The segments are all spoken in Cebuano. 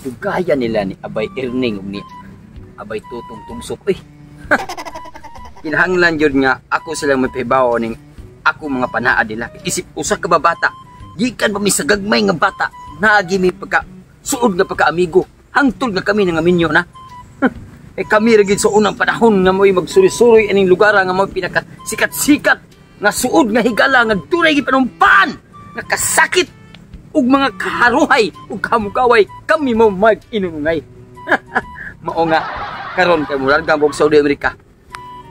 Dugaya nila ni Abay Erning ug ni Abay Tutong Tugsok. Uy. Kinahanglan jud nga ako silang mapahibaw ning ako mga panaad nila. Isip usa ka babata, gikan pa mi sa gagmay nga bata, naagi mi pagka suod nga pagka-amigo. Hangtod nga kami nga minyo na. Eh kami ra gid sa unang panahon nga mo'y magsuri-suroy aning lugar nga mo'y pinaka sikat-sikat nga suod nga higala nga dunay gipanumpaan nga kasakit ug mga kaharuhay ug kamukaway kami mo mag-inunungay. Mao nga karon kay mularga mo og Saudi America.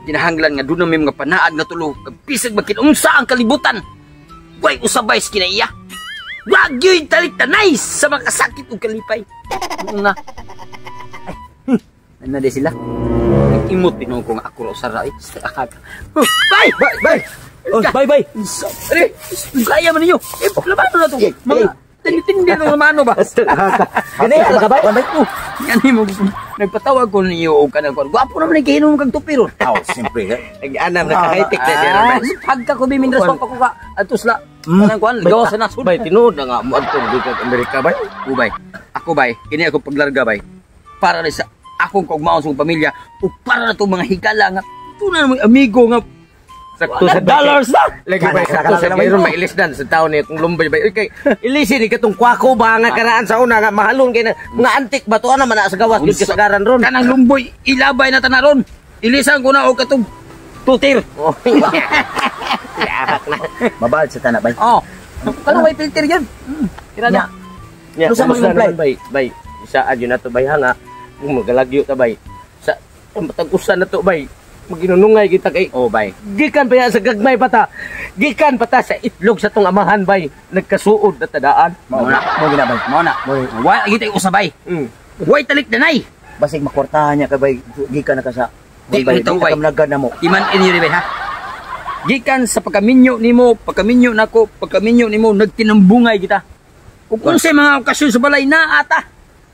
Kinahanglan nga doon may mga panaad nga tulo bisag magkinunsa ang kalibutan. Way usabay sa kinaiya. Wag gyud talik-tanay sa mga kasakit ug kalipay. Mao nga ay, na di sila. Imot tinuo ko nga ako ra usara eh. Bye! Bye, bye. Oh, bye, bye. Are, kaya man ninyo. Eh, labano na to. Mga tindi-tindi na lamano ba? Gani ka bay? Bay ko. Gani mo nagpatawag ko ninyo og kanang kuan. Gwapo naman ni kahinom kag tupiro. Oh, siyempre. Nag-anam na ka-high-tech na siya. Ah, pagka ko bimindras pa ko ka atos la. Kanang kuan, gawas sa nasod. Bay, tinuod na nga mo adto gikan Amerika bay. Ubay. Ako bay, kini ako paglarga bay. Para na sa akong kaugmaon sa akong pamilya ug para na itong mga higala nga tunay na mga amigo nga Sakto sa dollars na. Lagi bay, sakto sa mayroon mailis dan sa taon ni kung lumbay bay. Uy, kay ilisi ni katong kwako ba nga karaan sa una nga mahalon kay na mga antik ba to ana man na sa gawas gyud kasagaran ron. Kanang lumboy ilabay na tanaron. Ilisan ko na og katong tutir. Oh. Yahak na. Mabal sa tanak bay. Oh. Kanang way filter yan. Tira na. Nya, Ano sa kumusta mga naman bay? Bay, isa adyo na to bay ha nga. Kung magalagyo ta bay. Sa matag-usan na to bay. Maginunungay kita kay Oh, bay. gikan pa yan sa gagmay pata. Gikan pa ta sa itlog sa tong amahan bay. Nagkasuod na tadaan. Mao na. Mo gina bay. Mao na. Wa kita usabay. Way talik danay. Basig makwartahan niya kay bay gikan na ka sa Di, bay. ito, Di bay. ka managan na mo. Iman inyo rin ha. Gikan sa pagkaminyo nimo, pagkaminyo nako, pagkaminyo nimo nagtinambungay kita. Ug unsay mga okasyon sa balay naa ata.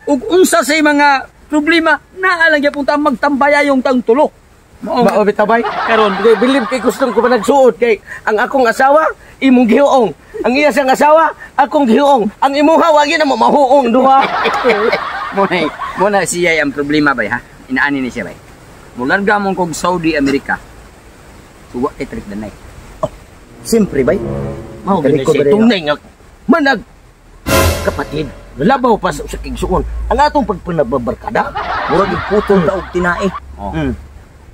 Ug unsa say mga problema naa lang gyapon ta magtambayayong tang tulo. Mao Mao bitaw bay. karon Kay bilib kay gustong ko pa nagsuod kay ang akong asawa imong gihuong. Ang iya siyang asawa akong gihuong. Ang imuha wa gyud na mo mahuong duha. Mo na siya ang problema bay ha. Inaani ni siya bay. Mularga mo kog Saudi America. Suwa kay trik danay. Siyempre bay. Mao gyud Talikod siya ba rin, tunay nga manag kapatid. Labaw pa sa kigsuon. Ang atong pagpanababarkada. Murag putol ta og tinae. Oh.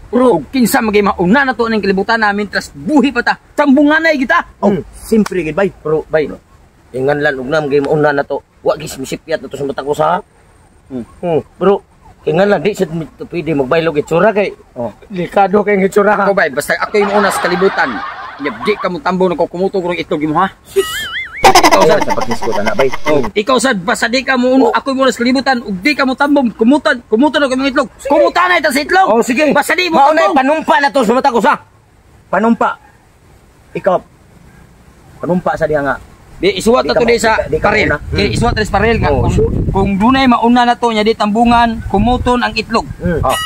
Pero Ug kinsa magay mauna na to ning kalibutan namin tras buhi pa ta. Tambunganay kita. Oh, siyempre gid bay. Pero bay, ingan lan og nam gay mauna na to. Wa gis misipyat na to sa matag usa. Pero ingan lan di sad mi to pwede magbaylog itsura kay Oh. delikado kay ang itsura. Ako bay, basta ako yung una sa kalibutan. Nya di ka mo tambong nako kumutog rong itlog imo ha. Ikaw Ayan sad. sa paghiskot ana bay. Oh, ikaw sad basta di ka mo uno, ako yung una sa kalibutan ug di ka mo tambong kumutan, kumutan ako imong itlog. Kumutan na ita sa itlog. Oh, sige. Basta di mo Mauna tambong. panumpa na to sa matag usa. Panumpa. Ikaw. Panumpa sa diha nga. Di isuwat Di na ka to di sa di ka parel. mauna. Di isuwat na sa parel nga Oh, kung dunay mauna na to nya di tambungan, kumuton ang itlog. Oh.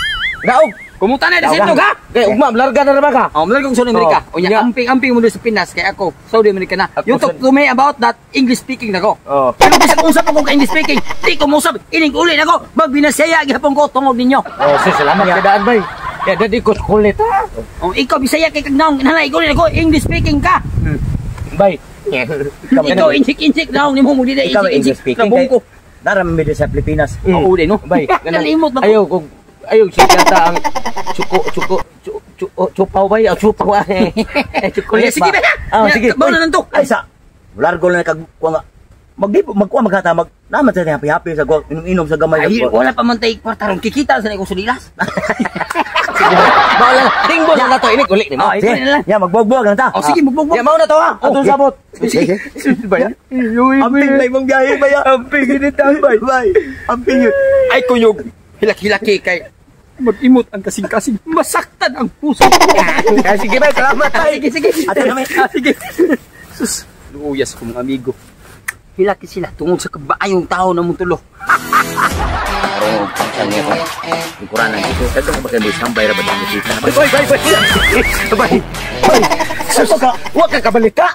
Daog. Kumutan na ita sa itlog ha. Kay ugma larga na ra ba ka? Oh, malarga kong Saudi America. Oh. O nya amping-amping mo doon sa Pinas kay ako Saudi America na. Ako You talk to me about that English speaking nako. Oh. Pero bisag usap ako ka English speaking, di ko mosab ining uli nako. Magbinasaya gihapon ko tungod ninyo. Oh, sis, salamat kay daan bay. Ya dadi ko kulit. Oh, ikaw Bisaya kay kag naong inana ikaw nako English speaking ka. Bay. Ikaw injik-injik naong nimo mo dili Ikaw injik-injik. English speaking Labong kay ko. Dara mi sa Pilipinas. Oo, di no. Bay. Nalimot na ko. Ayaw kung ayaw siya yata ang chuko chuko chu chu oh, chupaw bay, oh, chupaw eh. Chocolate Sige ba? ba? Ah, sige. Bawo na nanto. Ay sa largo na kag kuha nga. Magdibo magkuha maghata mag naman sa happy happy sa kuha inom-inom sa gamay. Ay, wala pa man tay kwarta ron. Kikita sa ko sulilas. Sige. Mao lang. Tingbo na to inig uli nimo. Oh, ikaw na lang. Ya magbuwag-buwag lang ta. Oh, sige, magbugbog. Ya mao na to ha. Atong sabot. Sige. Bay. Amping na imong biyahe ba ya? Amping gini tambay. Bay. Amping yun. Ay kuyog. Hilaki-hilaki kay mag-imot ang kasing-kasing. Masaktan ang puso. Ah, sige bay, salamat Ah, bay. sige, sige. Ato na, may. Ah, sige. Sus, luuyas ko mga amigo. Hilaki sila tungod sa kabaayong tao na mong tulo. Oo, pagkang niya ko. Kuranan ito. Dagang ba kayo sambay ra ba ang kita? Bay, bay, bay. Bay. Bay. Sus, wa ka kabalita.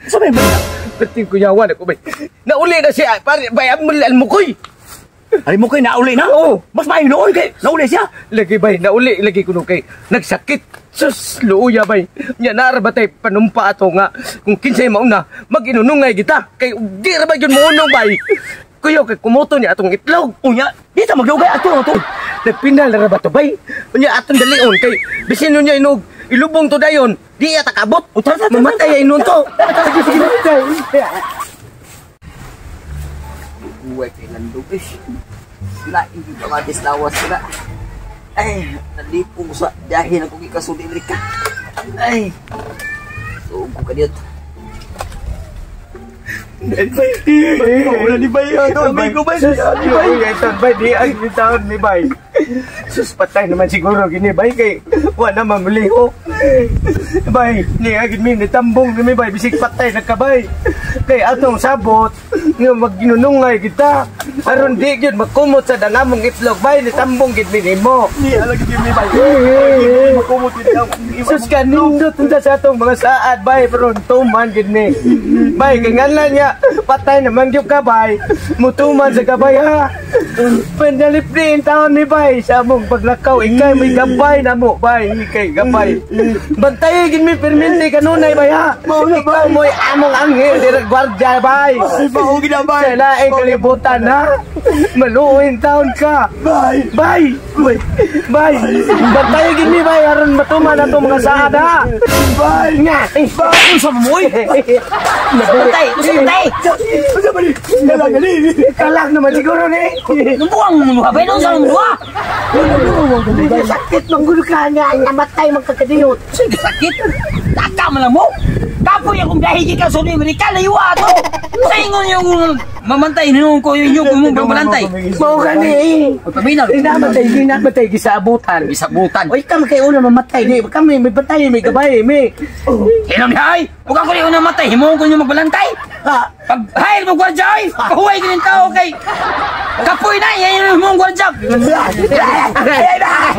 Sa may balita. Perting kuyawan ako bay. Nauli na siya, pare bay amul almukoy. Ay mo kay nauli na. Oo. Mas maayo noon kay nauli siya. Lagi bay, nauli lagi kuno kay nagsakit. Sus, luuya bay. Nya naara ba tay panumpa ato nga kung kinsay mauna, mag-inunungay kita. Kay di ra ba gyud mounong bay. Kuyo kay kumoto niya atong itlog. Unya, di ta magdugay ato ato. Nagpinal ra ba to bay? Unya atong dalion kay bisin niya inog ilubong to dayon, di ata kabot. O, tara, tara, tara. Mamatay ay nun to. Tara, sige, sige. Uwe kay landog eh. Lain yung kamatis lawas sila. Ay, nalipong ko sa dahil ako gikasuli Amerika. Ay, tuog ko kadiyot. Wala ni bay ato, bay ko bay. Bay, di ay taon ni bay. Sus, patay naman siguro gini bay kay wala naman muliho. Bay, ni agin mi nitambong ni bay bisig patay na ka bay. Kay atong sabot nga magginunungay kita. Aron di gyud makumot sa dangamong itlog bay, nitambong gid mi nimo. Ni ala gid mi bay. Makumot gid ang Sus kanindot unta sa atong mga saad bay pero tuman gid ni. Bay kay nganlan niya patay naman gyud ka bay. Mutuman sa kabay ha. Pandalipni in taon ni bay sa among paglakaw ikay may gabay na mo bay ikay gabay. Bantay gid mi permente kanunay bay ha. Ikaw mo'y among anghel dira gwardiya bay. Mao gid ang bay. Sa laing kalibutan ha. Maluoy taon ka. Bay. Bay! Bay! Bantay gid mi bay aron matuman ato mga saad ha. Bay. Nga! Bay. Unsa mo oy? Patay, unsa patay? Unsa ba ni? Kalang gali. Kalag naman siguro ni. Lumbuang mo duha, bay unsa mo duha? Sakit manggulo ka nga namatay magkakadiyot. Sige sakit. Taka man lang mo. Kapoy akong biyahe gikan sa Amerika layo ato. Sa ingon yung mamantay hinuon ko yung yung mong balantay. Mao gani. Oy paminaw. Namatay, namatay gisabutan. Gisabutan. Oy kami kay una mamatay ni kami may bantay may gabay may. Hinom ni ay. Ug ako ni una matay himuon ko yung magbalantay. Ha. Pag hayr mo gwardiya ay, kahuway ginin tao kay kapoy na yan yung mong gwardiya. Ay, ay, ay.